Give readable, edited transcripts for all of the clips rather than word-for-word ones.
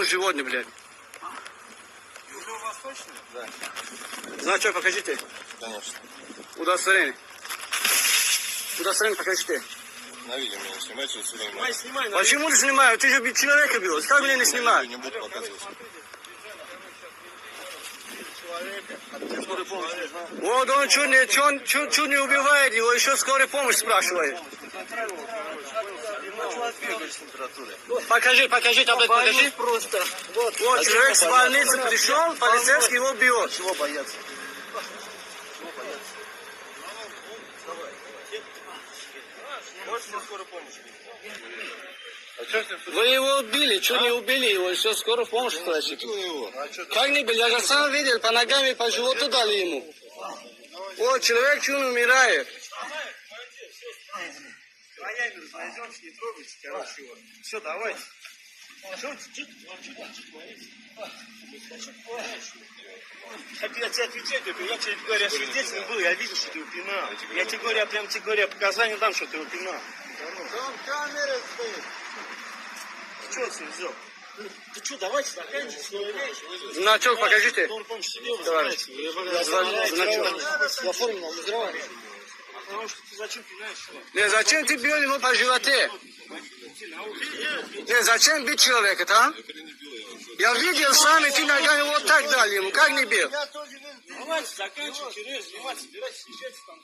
он животное, блядь. Да. Значок покажите. Конечно. Удостоверение. Удостоверение покажите. На видео меня не снимайте, удостоверение. Снимай, Почему не снимаю? Ты же человека бил. Как меня не снимают? Не буду показывать. Вот он чуть не убивает его, еще скорая помощь спрашивает. Покажи, покажи таблетку, покажи. Просто. Вот, человек с больницы пришел, полицейский его бьет. Чего бояться? Вы его убили, чуть не убили его, еще скорую помощь спросите. Как не били? Я же сам видел, по ногам и по животу дали ему. Вот, человек чуть не умирает. Роями разойдемся, не трогайте, короче, его. Все, давайте. Я тебе отвечаю, я тебе говорю, я свидетелем был, я видел, что ты его пинал. Я тебе говорю, я прям тебе говорю, я показания дам, что ты его пинал. Там камера стоит. Ты что отсюда взял? Ты что, давайте заканчивать свою речь. Значок покажите. Товарищ. Значок. Потому что ты зачем пинаешь его? Не, зачем ты бил его по животе? Не, зачем бить человека-то, а? Я видел сам, и ты ногами вот так дали ему, как не бил? Давайте заканчивайте речь, заниматься, собирайтесь, езжайте там,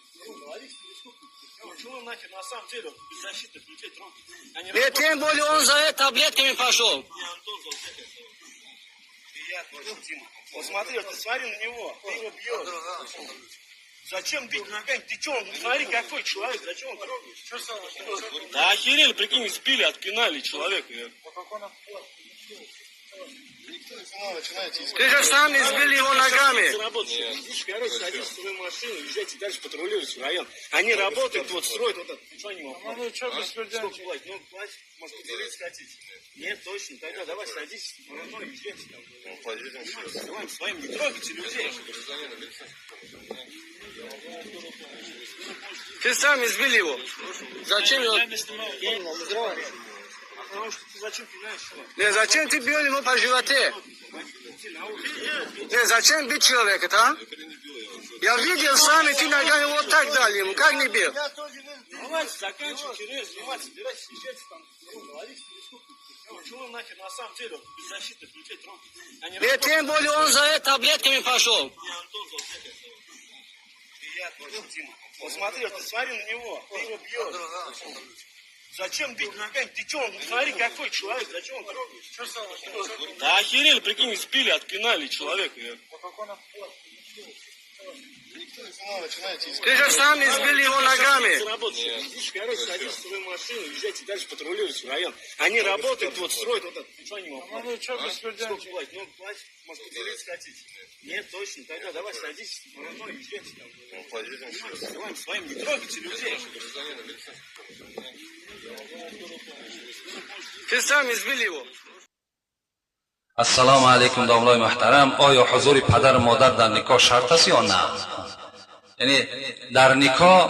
ловите преступников. Почему нахер на самом деле беззащитных людей трогать? Они Не, тем более он за это таблетками пошел. Меня Антон зовут, приятно очень, Дима. Вот смотри, вот ты смотри на него, ты его бьешь. Зачем бить ногами? Ты че, он, смотри, какой человек, зачем он трогает? Да охерели, прикинь, избили, отпинали человека. Ты же сам избил его ногами. Видишь, короче, садитесь в свою машину, езжайте дальше, патрулируйте район. Они работают, вот строят, вот это. Что они вам платят? Сколько платят? Ну, платят, может, поделиться хотите? Нет, точно, тогда давай садитесь, ну, езжайте там. Ну, поедем сейчас. Делаем своим, не трогайте людей. Ты сам избил его. Зачем его? Потому что ты зачем пинаешь его? Не, зачем ты бил его по животе? Не, зачем бить человека-то, а? Я видел сам, и ты ногами вот так дали ему, как не бил? Давайте заканчивайте речь, заниматься, собирайтесь, езжайте там, ловите преступников. Почему нахер на самом деле беззащитных людей трогать? Они Не, тем более он за это таблетками пошел. Меня Антон зовут, приятно очень, Дима. Вот смотри, вот ты смотри на него, ты его бьешь. Зачем бить ногами? Ты че, он, смотри, какой человек, зачем он трогает? Да охерели, прикинь, избили, отпинали человека. Ты же сам избил его ногами. Видишь, короче, садитесь в свою машину, езжайте дальше, патрулируйте район. Они работают, вот строят, вот это. Что они вам платят? Сколько платят? Ну, платят, может, поделиться хотите? Нет, точно, тогда давай садитесь, ну, езжайте там. Ну, поедем сейчас. Делаем своим, не трогайте людей. Ты сам избил его. Ассалому алайкум, домлаи муҳтарам. Оё ҳузури падару модар дар никоҳ шарт аст ё на? Яъне дар никоҳ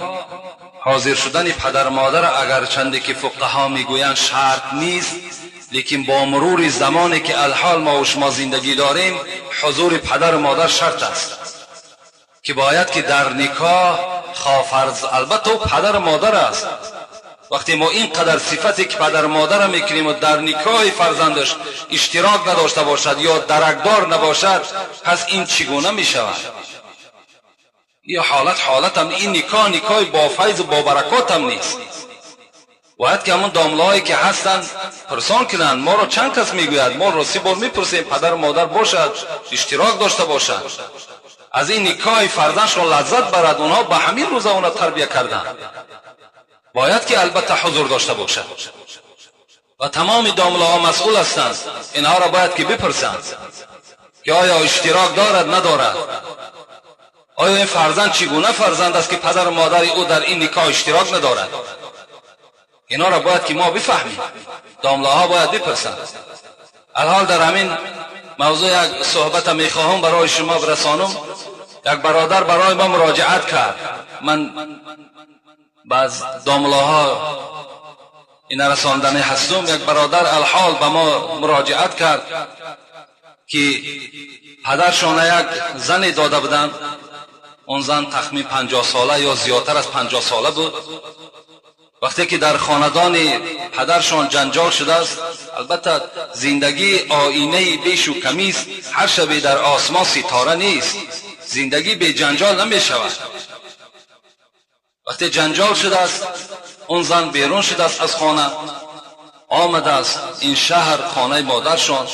ҳозир шудани падару модар агарчанде ки фуқаҳо мегӯянд шарт нест, лекин бо мурури замоне ки алҳол мо ва шумо зиндагӣ дорем, ҳузури падару модар шарт аст, ки бояд ки дар никоҳ хофарз, албатта ӯ падару модар аст. Вақте мо ин қадар сифате ки падару модарро мекунем ва дар никоҳи фарзандаш иштирок надошта бошад ё даракдор набошад, пас ин чӣ гуна мешавад? Ин ҳолат ҳолатам, ин никоҳ никоҳи бо файзу бо баракотам нест. Бояд ки ҳамон домлаҳое ки ҳастанд пурсон кунанд. Моро чанд кас мегӯяд, мо рости бор мепурсем, падару модар бошад, иштирок дошта бошад, аз ин никоҳи фарзандшон лаззат барад. Онҳо ба ҳамин рӯза онро тарбия карданд. Бояд ки албатта ҳузур дошта бошад ва тамоми домлаҳо масъул ҳастанд. Инҳоро бояд ки бипурсанд ки оё иштирок дорад, надорад, оё ин фарзанд чӣ гуна фарзанд аст ки падару модари ӯ дар ин никоҳ иштирок надорад. Инҳоро бояд ки мо бифаҳмем, домлаҳо бояд бипурсанд. алҳол дар ҳамин мавзӯъ як суҳбата мехоҳам барои шумо бирасонам. Як бародар барои мо муроҷиат кард. Ман баъз домлаҳо این رساندن هستم. یک برادر الحال به ما مراجعت کرد که پدرشان یک زنی داده بودند. اون زن تخمین 50 ساله یا زیادتر از 50 ساله بود. وقتی که در خاندان پدرشان جنجال شده است، البته زندگی آینه بیش و کمیست، هر شبی در آسمان ستاره نیست، زندگی به جنجال نمی شود. وقتی جنجال شده است، اون زن بیرون شده است از خانه، آمده است این شهر خانه مادرشان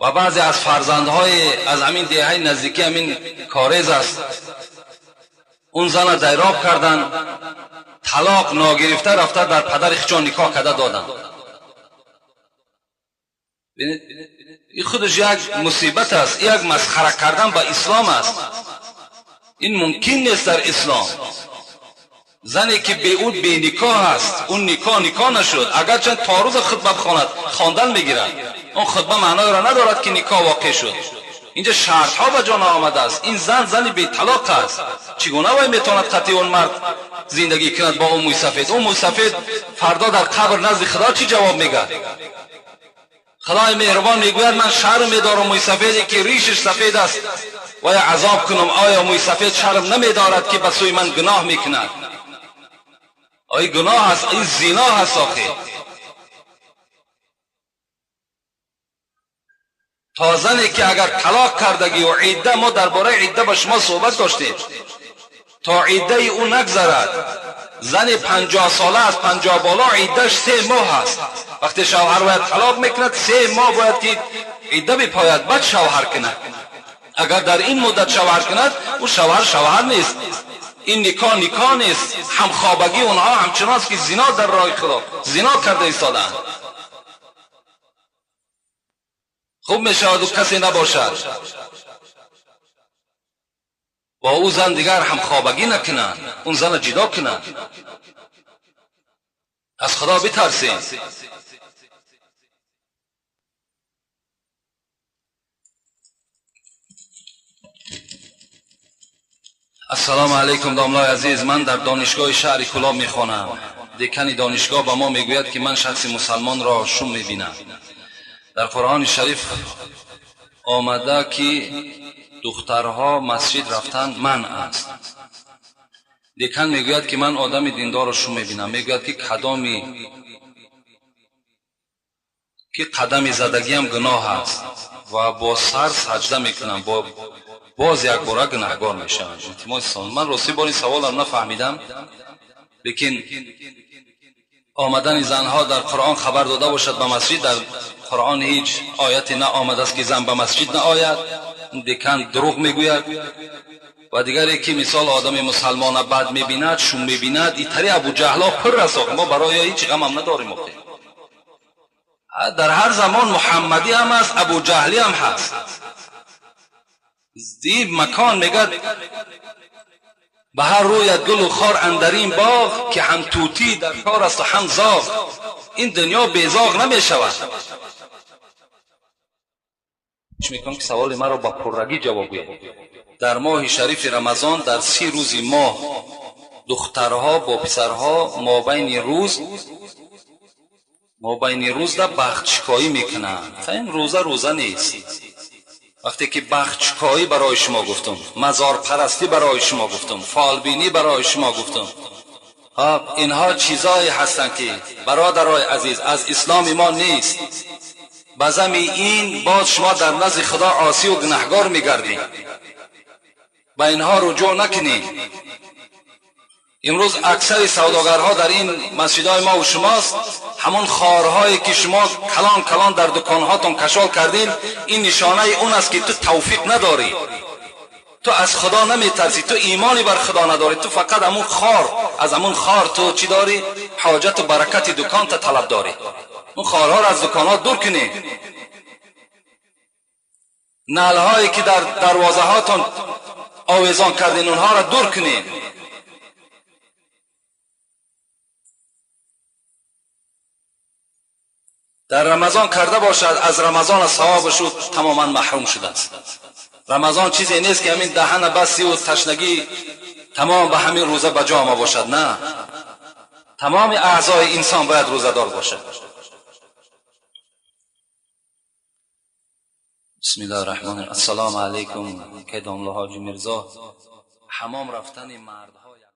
و بعضی از فرزندهای از همین دهه نزدیکی همین کاریز است، اون زن را دیراب کردن، طلاق ناگرفته رفته در پدر خودشان نکاح کرده دادن. این خودش یک مصیبت است، یک مسخره کردن با اسلام است. این ممکن نیست در اسلام. زنی که به او بی نکاح است، اون نکاح نشد، اگرچه تا روز خطبه بخواند خواندن میگیرد، اون خطبه معنای را ندارد که نکاح واقع شد. اینجا شرط ها به جان آمده است. این زن زنی بی طلاق است، چگونه وی میتواند قطعی اون مرد زندگی کند با اون موی سفید؟ اون موی سفید فردا در قبر نزد خدا چی جواب میگه؟ خدای مهربان میگوید من شرم میدارم موی سفیدی که ریشش سفید است و عذاب کنم. آیا موی سفید شرم نمیدارد که به سوی من گناه میکند؟ آیا گناه است؟ این زنا هست. آخه تا زنی که اگر طلاق کردگی و عده، ما درباره عده با شما صحبت داشتیم، تا عده او نگذرد، زن 50 ساله از 50 بالا عدهش 3 ماه است. وقتی شوهر باید طلاق میکند 3 ماه باید که عده بپاید بعد شوهر کند. اگر در این مدت شوهر کند، او شوهر شوهر نیست، این نکاح نکاح نیست. همخوابگی اونها همچنان است که زنا در راه خدا زنا کرده ایستادند. خوب میشود و کسی نباشد با او زن دیگر همخوابگی نکنند، اون زن جدا کنند. از خدا بترسیم. السلام علیکم داملای عزیز، من در دانشگاه شهر کلاب میخوانم. دکان دانشگاه به ما میگوید که من شخص مسلمان را شوم میبینم. در قرآن شریف آمده که دخترها مسجد رفتن منع است. دکان میگوید که من آدم دیندار را شوم میبینم. میگوید که که قدم زدگی هم گناه است و با سر سجده میکنم، با باز یک باره گناهگار میشوند. من راستی بار این سوالم نفهمیدم، لیکن آمدن زنها در قرآن خبر داده باشد به مسجد، در قرآن هیچ آیتی نه آمده است که زن به مسجد نه آید. دکان دروغ میگوید. و دیگری که مثال آدم مسلمان بد میبیند، شوم میبیند، ایتری ابو جهلا پر است. ما برای هیچ غم هم نداریم. در هر زمان محمدی هم است، ابو جهلی هم هست. این مکان میگد به هر رویت گل و خار اندرین باغ، که هم توتی در کار است و هم زاغ. این دنیا بی زاغ نمی شود. میکنم که سوال مرا با پررگی جواب گوید. در ماه شریف رمضان در 30 روز ماه دخترها با پسرها مابین روز در بختشکایی میکنند. این روزه روزه نیست. وقتی که بختشکایی برای شما گفتم، مزار پرستی برای شما گفتم، فالبینی برای شما گفتم، اینها چیزایی هستند که برادرای عزیز از اسلام ما نیست. بزمی این باز شما در نزد خدا عاصی و گناهگار میگردید. به اینها رجوع نکنید. امروز اکثر سوداگرها در این مسجدهای ما و شماست. همون خارهایی که شما کلان کلان در دکانهاتون کشال کردین، این نشانه اون است که تو توفیق نداری، تو از خدا نمیترسی، تو ایمانی بر خدا نداری، تو فقط همون خار، از همون خار تو چی داری؟ حاجت و برکت دکان تا طلب داری. اون خارها را از دکانها دور کنی. نعلهایی که در دروازه هاتون آویزان کردین اونها را دور کنین. در رمضان کرده باشد، از رمضان ثوابش او تماما محروم شده است. رمضان چیزی نیست که همین دهن بسی و تشنگی تمام به همین روزه به جا آمده باشد. نه، Тамоми аъзои инсон бояд рӯзадор бошад. Бисмиллоҳир роҳманир. Ассалому алайкум, ки домла Ҳоҷи Мирзо. Ҳамом рафтани мардҳо